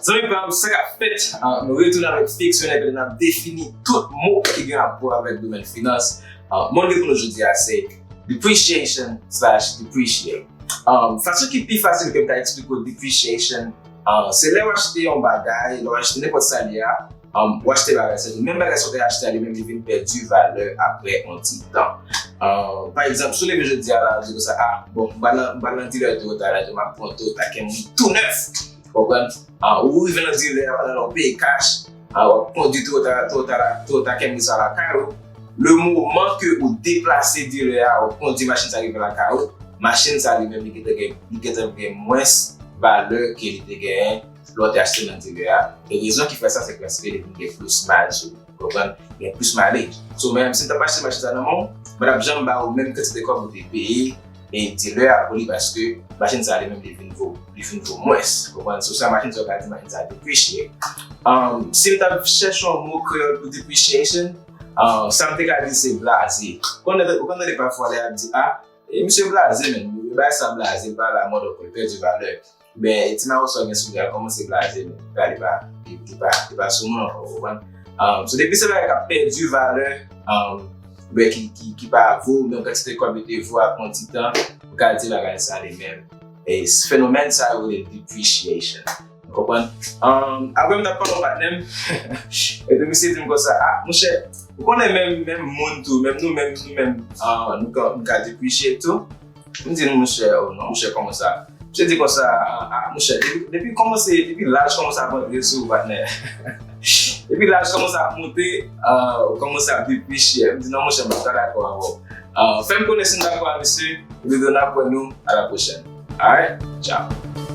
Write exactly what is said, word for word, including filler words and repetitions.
Zanmi pa m, sa k ap fèt? Ah, nou retounen avèk Fiksyonè kote n ap defini tout mo ki gen rapò avèk domèn finans. Ah, mo n gen pou nou jodi a se depreciation slash depreciate. Ah, fason ki pi fasil ke m ka eksplike w depreciation, ah, se lè w achte yon bagay, lè w achte nenpòt sa li a, um, w achte bagay sa, menm bagay sa w te achte a li menm li vin pèdi valè apre yon ti tan. Ah, pa egzanp, si w leve jodi a la, ou di konsa, ah, bon, m pral nan, m pral nan dealer Toyota la, m ap pran Toyota Camry tou nèf. Konprann? Ah, ou rive nan dealer a, pandan w peye cash, ah, w ap kondui Toyota, Toyota, Toyota Camry sa lakay ou. Le moman ke ou deplase dealer a, ou kondui machin sa rive lakay ou, machin sa li menm li gentan gen, li gentan gen mwens valè ke li te genyen lè w te achte nan dealer a. E rezon ki fè sa, se paske li vin gen plis mileage, ou konprann? Gen plis mileage. So, menm si m t ap achte machin sa nan men w, mwen t ap janm ba ou menm kantite kòb ou te peye e dealer a pou li, paske machin sa li menm li vin vo, li vin vo mwens. Ou konprann? So, sa machin sa, w ka di machin sa depreciate. Um, si m t ap chèche yon mo kreyòl pou depreciation, um, sa m te ka di se blaze. Ou konn, ou konn tande pafwa lè y ap di, ah, e misye blaze, men, bagay sa blaze, li pa alamòd ankò, li pèdi valè. Oubyen, e ti mayo sa w gen sou li a kòmanse blaze, men li pa, li pa, li, li pa, li pa sou mwen ankò, ou konprann? Um, so, depi se bagay k ap pèdi valè, um, oubyen ki, ki, ki pa vo menm kantite kòb li te vo apre yon ti tan, ou ka di bagay sa li menm. E fenomèn sa yo rele depreciation. Ou konprann? Um, apre m t ap pale yon patnè m, epi misye di m konsa, ah, monchè, ou konnen menm, menm moun tou, menm nou, menm nou, menm, ah, nou ka, nou ka depreciate tou. M di, non, monchè, oh, non, monchè, kòman sa? Misye di konsa, ah, monchè, depi, depi kòmanse, depi laj kòmanse ap antre sou ou, patnè. Depi laj kòmanse ap monte, ah, ou kòmanse ap depreciate. M di, non, monchè, m pa ta dakò avè w. Ah, fè m konnen si n dakò a misye, epi n ap wè nou a la pwochèn. Alright? Ciao.